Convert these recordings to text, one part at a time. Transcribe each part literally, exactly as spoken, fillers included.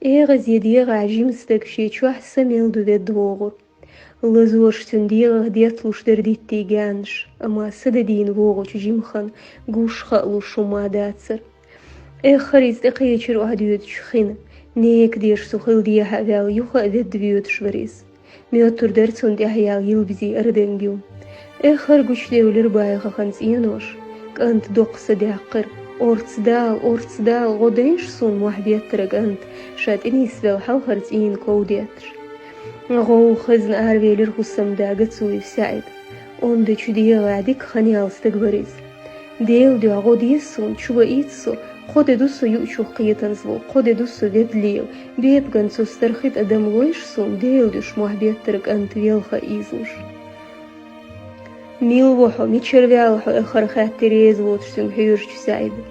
ЭгӀазе дегӀа жим стаг ший чохь са мел ду ведда вогӀур. Лазош цуьнан дегӀах детталуш дара диттий гаьнаш, амма са дадийна вогӀучу жимхан гуш хаалуш хӀумма дацара. Эххар иза тӀекхечира охьадоьдучу хина, нека деш цу хила дехьа а ваьлла, юха а ведда воьдуш вара иза. Моьттур дара цунна тӀаьхьа яьлла йилбазийн араденга ю. Эххар гучудевлира байхахан цӀенош. КӀанта доккха са даьккхира: «Орца дала, орца дала, гӀо дайша суна мохь беттара кӀант, ша тӀе нисвелла хьалхара цӀийнан ков детташ». ГӀовгӀа хезна аравелира хӀусамда Гацуев СаӀид. Онда чу дегӀа дика хан яьлла стаг вара иза. «Делан дуьхьа гӀо де суна, чу ваийта со, кхо де ду со юучух кхетанза волу, кхо де ду со ведда лела, бепиган цу стархи тӀе дама лойша суна, Делан дуьхьа мохь беттара кӀант велха а ийзалуш». «Мила ву хьо, мичара ваьлла хьо?» — эххар хаьттира реза воцуш цуьнга хьоьжучу СаӀида.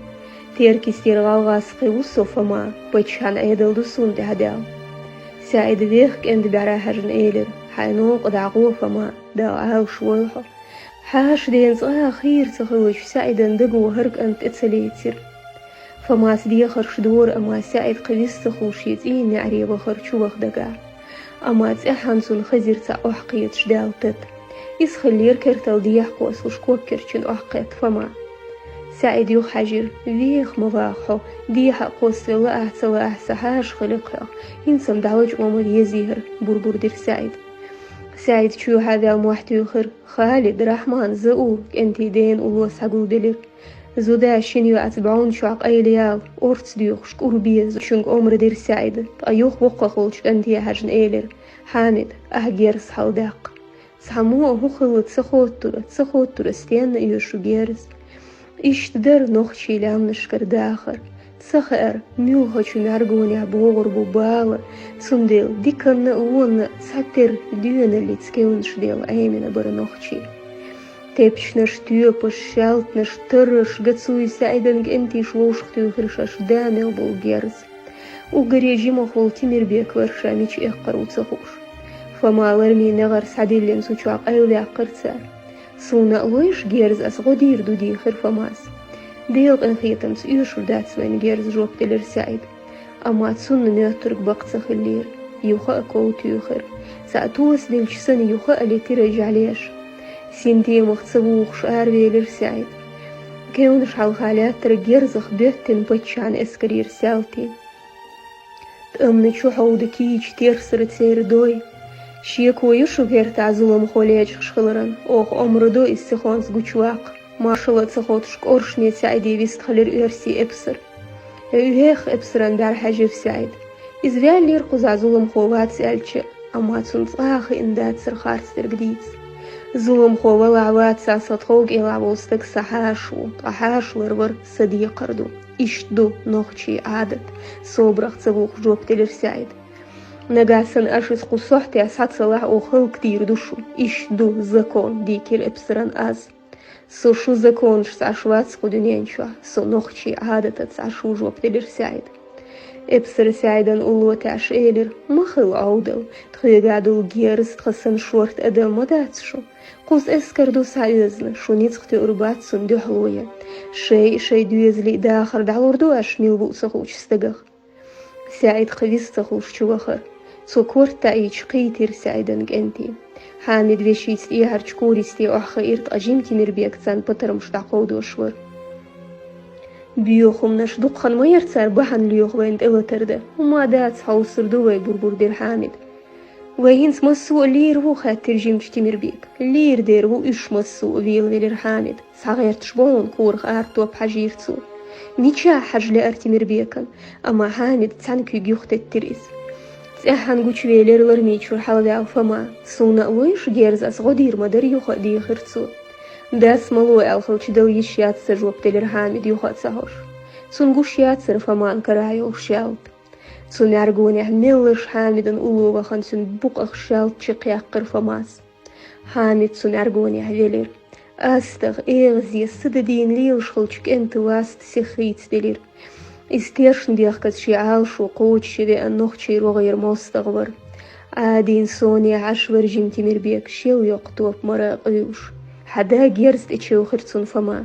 «Теркйистера гӀалгӀазкхи ву со, Фома, паччахьан Ӏедал ду суна тӀаьхьадаьлла». СаӀида вехха кӀентан бӀаьрахьаьжна элира: «Хьайн новкъа дӀагӀо, Фома, Дала Ӏалаш войла хьо». Хьаша дена цкъа а хийра ца хилча, СаӀидан даго хӀара кӀант тӀе ца лецира. Фомас дехарш дора, амма СаӀид кхин вист ца хуьлуш шен цӀийнан неӀаре вахара чуваха дагахь. Амма цӀеххьана цунна хезира цхьа охьа кхеташ даьлла тата. Иза хиллера кертал дехьа кхоссалуш коккерчина охьакхетта Фома. СаӀид юха хьаьжира: «Веха ма ваха хьо, дехьа а кхоссавелла ахь ца лаахь, сан хьаша хили-кх хьох, хӀинца-м дӀалачкъо ма везий хӀара», — бур-бур дира СаӀида. СаӀид чоьхьа а ваьлла мохь туьйхира. Халид, Рахьман, Заур, кӀентий дена улло схьагулделира. Зуда шина йоӀаца бӀовна чохь къайлаяла, орца доьхуш, кӀур беза, цуьнга омра дира СаӀида, ткъа юха воккхах волчу кӀанте хьаьжна элира: «Хьамид, ахь герз хьаладаккха. Цхьаммо а хӀун хилла ца хоттура, ца хоттура стенна оьшу герз». Иштта дара нохчийн лаьмнашкара дахар. Ца хаьара, муьлххачу мӀаьргонехь богӀур бу бала, цундела диканна а, вонна а цхьатерра доьналлица кевнаш делла Ӏемина бара нохчий. Тепчанаш, тоьпаш, шаьлтанаш, тарраш, Гацуев СаӀидан кӀенташа вовшахтуьйхира шаьш да мел болу герз. Уггаре жимах волу Тимирбек вара, ша мича эккхар ву ца хууш. Фома лармийн негӀар схьадиллина цу чохь къайлаяьккхира цара. «Суна а лойша герз, ас гӀо дийр ду», — дийхира Фомас. «Делан къинхетамца оьшур дац вайна герз», — жоп делира СаӀида. Амма цунна моьттург бакъ ца хиллера. Юха а ков туьйхира. Цхьаъ тоса делча санна, юха а летира жӀаьлеш. Синтемах ца вухуш аравелира СаӀид. Кевнаш хьалха лаьттара герзах боьттина паччахьан эскарера салтий. ТӀамна чу хьовда кийча терсара церан дой. «Шеко ю шу гертахь зуламхо лечкъаш хиларан? Оха омра до иза сихонца гучуваккха». Маршалла а ца хоттуш, кӀоршаме СаӀиде вистхилира оьрсийн эпсар. «Веха, эпсаран бӀаьрахьаьжира СаӀид. Иза ваьллера кхузахь зуламхо вац аьлча, амма цунна цкъа а хиъна дацара харцдерг дийца. Зуламхо валахь, вацахь, сан тхов кӀелахь волу стаг сан хьаша ву, ткъа хьаша ларвар сан декхар ду. Иштта ду нохчийн Ӏадат», — собарах ца вухуш жоп делира СаӀида. «Нагахь санна аша иза кху сохьтехь схьа ца лахь, оха хӀаллакдийр ду шу. Иштта ду закон», — дийкира эпсаран аз. «Со шун законашца Ӏаш вац кху дуьнен чохь, со нохчийн Ӏадатаца Ӏаш ву», — жоп делира СаӀида. Эпсара СаӀидан улло таьӀаш элира: «Ма хила Ӏовдал, тхоьга долу герз тхан санна шорта адам ма дац шу. Кхуза эскар ду схьаоьзна, шу ницкъ тоьур бац цунна дуьхьало ян. Шайн а, шайн доьзалийн а дахар дӀалур ду аша мила бу а ца хуучу стагах». СаӀид кхин вист ца хуьлуш чувахара. Цо корта таӀийча, кхийтира СаӀидан кӀентий. Хьамид вешица тӀехьарчу користе охьахиира, ткъа жима Тимирбек царна патармаш дӀакховдош вара. «Боьха хӀуманаш дукха хан ма яра цара бахьана лоьху вайна тӀелатар дан. ХӀумма дац, хьовсур ду вай», — бур-бур дира Хьамида. «Вай хӀинца массо а лийр ву?» — хаьттира жимачу Тимирбека. «Лийр дер ву уьш массо а», — велавелира Хьамид. СхьагӀерташ бохуна корах ара топ хьажийра цо. Мичахь хьажа лаьара Тимирбекан, амма Хьамид цхьаьна куьг юхатеттира иза. ЦӀеххьана гучувелира лармийчуьра хьалаваьлла Фома. «Суна а лойша герз, ас гӀо дийр ма дара», — юха а дийхира цо. «Дас ма ло аьлла хилча, дала йиш яц сан», — жоп делира Хьамид, юха а ца хьожуш. Цунна гуш яцара Фоман карахь йолу шаьлта. Цу мӀаьргонехь меллаша Хьамидан улло вахана, цуьнан букъах шаьлта чекхъяьккхира Фомас. Хьамид цу мӀаьргонехь велира. АстагӀа, эгӀазе, са дадийна лелаш хилчу кӀентан ласта сиха хийцаделира. Иза тешна дехкаца шен Ӏалашо кхочуш веана нохчийн рогӀера мостагӀа вара. Ӏадийна сонехь Ӏаш вара жима Тимирбек, шел йоккха топ мара а къуьйлуш. Хьан да герз тӀе чевхира цунна Фома.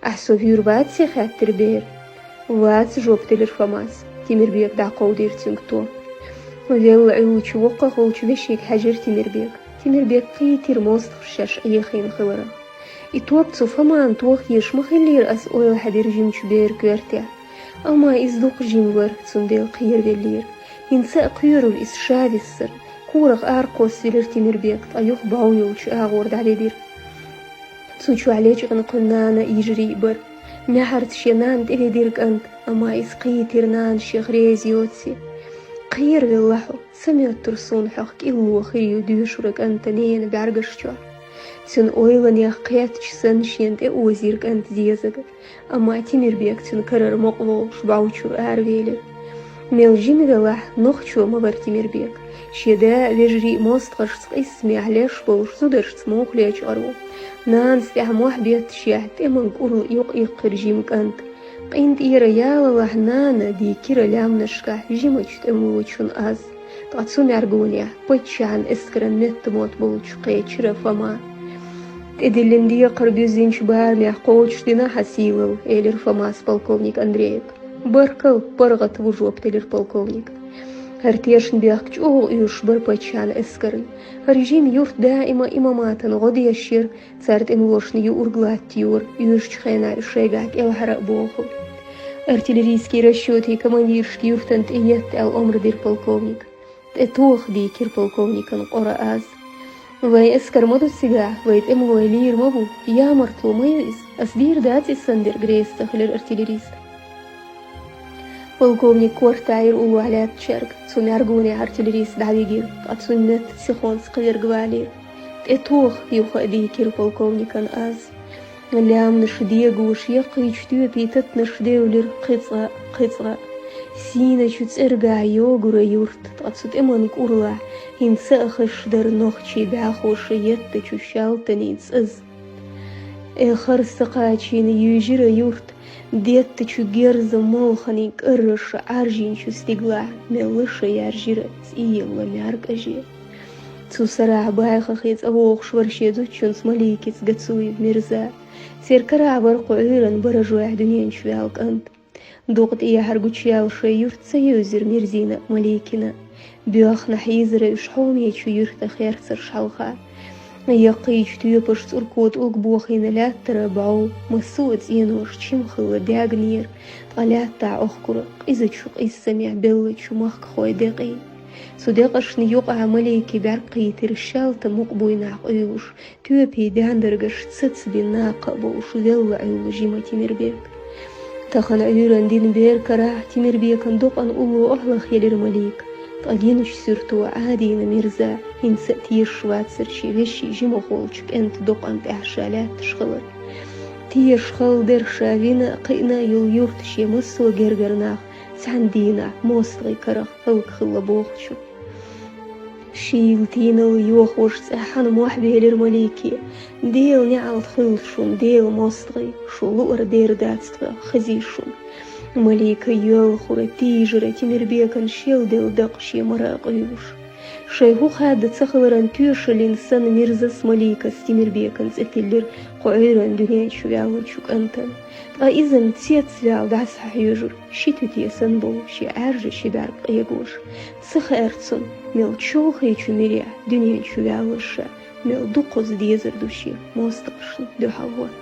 «Ахь со вуьйр ваций?» — хаьттира бер. «Вац», — жоп делира Фомас. Тимирбек дӀакховдийра цуьнга то. Велла Ӏуьллучу воккхах волчу вешига хьаьжира Тимирбек. Тимирбек кхийтира мостагӀаша шаьш Ӏехийна хиларах. И тоба цу Фомана тохаеш ма хиллера ас ойла хьаьдира жимачу беран коьртехь. Амма иза дукха жима вара, цундела кхеравеллера. ХӀинца а кхоьрура иза ша виссарна. Корах аракхоссавелира Тимирбек, ткъа юха бӀов йолчу агӀор дӀаведира. Цу чохь лечкъина кхуьнан нана йижарий бара. Маьхьарца шен нанна тӀеведира кӀант, амма иза кхийтира нана шех реза йоций. Кхеравелла хьо, ца моьттура суна хьох кӀилло хир ю доьшура кӀанта ненан бӀаьргаш чохь. Цуьнан ойланех кхеттачу санна шена тӀеозийра кӀанта зезага. Амма Тимирбек цуьнан карара мукъа вогӀуш бӀов чуьра аравелира. Мел жима велахь, нохчо ма вара Тимирбек. Шен да а, вежарий а мостагӀашца къийсамехь леш болуш зударшца муха лечкъар ву? Нанас тӀехь мохь бетташехь, тӀеман кӀурла юкъаиккхира жима кӀант. КъинтӀера ялалахь нана дийкира лаьмнашкахь жимачу тӀемалочун аз. Ткъа цу мӀаьргонехь паччахьан эскаран меттамотт болчу кхечира Фома. ТӀедиллина декхар буьззинчу барамехь кхочушдина хьан сийлалла, элира Фомас полковник Андреевга. Баркалла, паргӀат ву, жоп делира полковник. ХӀара тешнабехк чӀогӀа оьшуш бара паччахьан эскарна. ХӀара жима юрт даима имаматан гӀо деш яра, цара тӀемалошна юург латтайора, оьшучу хенахь уьш шайгахь кӀелхьара а боху. Артиллерийский расчетийн командиршка юьртана тӀеетта аьлла омра дира полковник. ТӀетоха дийкира полковникан къора аз. Вайн эскар ма ду цигахь, вай тӀемалой лийр ма бу, ямартло ма ю иза, ас дийр дац иза санна дерг, реза ца хилира артиллерист. Полковник корта йира уллохь лаьттачаьрга, цу мӀаьргонехь артиллерист дӀавигира, ткъа цуьнан метта сихонца кхин верг валийра. ТӀетоха, юха а дийкира полковникан аз. Лаьмнаш дегош, яккхийчу тоьпийн татанаш девлира кхин цкъа, кхин цкъа. Сийначу цӀергахь йогура юрт, ткъа цу тӀеман кӀурлахь хӀинца а хезаш дара нохчийн бӀаьхоша еттачу шаьлтанийн цӀаз. Эххар са кхачийна юьйжира юрт, деттачу герзан молханийн кӀарраша Ӏаржйинчу стигалахь мелла ша яьржира цӀийлла мӀаьркӀаже. Цу сарахь байхахе цӀа вогӀуш вара шен зудчуьнца Маликица Гацуев Мирза. Церан карахь вара кху Ӏуьйранна баражойхь дуьнен чу ваьлла кӀант. Дукъа тӀеяхьара гучуяьлла шайн юрт ца евзира Мирзина а, Маликина а. Боьхна хьийзара уьш хьомечу юьртан херцарш хьалха. Яккхийчу тоьпаша цӀурко тӀулг бохийна лаьттара бӀов, массо а цӀеноша чим хилла даьгнера, ткъа лаьттахь охкура къизачу къийсамехь беллачу махкахойн декъий. Цу декъашна юкъахь Маликин бӀаьрг кхийтира шаьлта мукъа буйнахь къуьйлуш, тоьпийн даьндаргаш цацбина накха а бовш велла Ӏуьллу жима Тимирбек. Тахана Ӏуьйранна дина беран карахь Тимирбекан докъана улло охьалахъелира Малика, ткъа гиначу суьрто Ӏадийна Мирза хӀинца а тешаш вацара шен вешин жимахволчу кӀентан докъана тӀехь ша лаьтташ хилар. Тешаш хала дара ша вина а, кхиъна а йолу юрт, шен массо а гергара нах цхьана дийнахь мостагӀийн карах хӀаллакьхилла бохучух. Шийла тийналла йохош цӀеххьана мохь белира Малике: «Делан неӀалт хуьлда шуна, Делан мостагӀий, шу луъара дер дац тхан, хезий шуна». Малика йоьлхура, тийжара Тимирбекан шелделла дакъа шен мара а къуьйлуш. Шайн хӀун хадда ца хиларан тоьшаллин санна Мирзас, Маликас Тимирбекан цӀе тиллира кху Ӏуьйранна дуьнен чу ваьллачу кӀантана. Ткъа иза-м цецваьлла дӀасахьоьжура, ши туьте санна болу шен Ӏаьржа ши бӀаьрг къегош. Ца хаьара цунна, мел чолхечу мирехь дуьнен чу ваьлла ша, мел дукхаза дезар ду шен мостагӀашна дуьхьал ван.